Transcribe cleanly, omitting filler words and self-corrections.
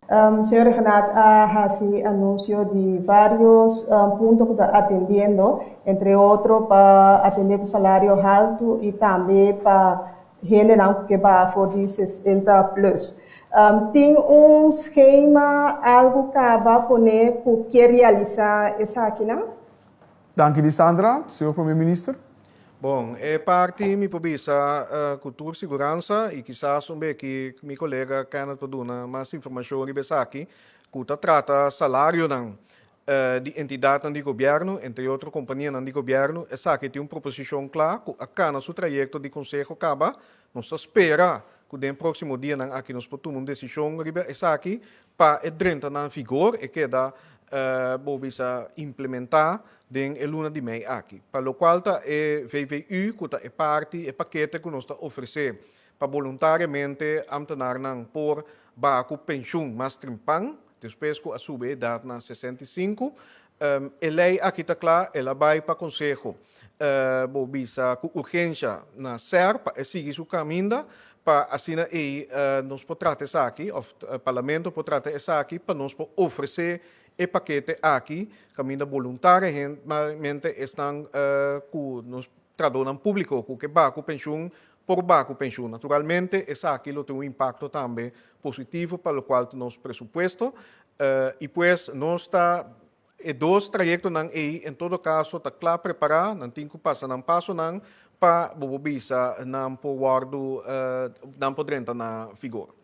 Señor Rhuggenaath a hasi anunsio di vários punto ku ta atendiendo, entre otro pa atendé ku salario haltu i tambe pa hendenan ku ke baha for di 60 plus. Tin un skema, algu kaba pone ku ke realisá esakinan? Danki, Lisandra. Señor Promé Minister. Bon, e parti mi por bisa ku tur siguransa i kisas un beki mi kolega Kenneth por duna mas informashon riba esaki, ku ta trata salarionan di entidatnan di gobièrnu, entre otro kompanianan di gobièrnu. Esaki tin un proposishon kla ku a kana su trayekto di konseho kaba. Nos ta spera ku den próksimo dianan aki nos por tuma un desishon riba esaki pa e drenta na vigor, e keda, bo bisa, implementá den e luna di mei aki. Pa lokual ta e VVU, ku ta e parti, e pakete ku nos ta ofresé pa boluntariamente ámtenarnan por baha ku penshun mas trimpan, despues ku a subi e edat na 65. E lei aki ta kla, el a bai pa konseho, bo bisa, ku urgensha na SER pa e sigui su kaminda, pa asina ei nos por trata esaki, òf parlamento por trata esaki, pa nos por ofresé e pakete aki, kaminda boluntariamente esnan ku nos trahadónan públiko ku ke baha ku penshun por baha ku penshun. Naturalmente esaki lo tin un impakto tambe positivo pa lokual ta nos presupuesto i pues nos ta e dos trayektonan ei en todo kaso ta kla prepará, nan tin ku pasa nan pasonan pa bo por bisa nan por wòrdu, nan por drenta na vigor.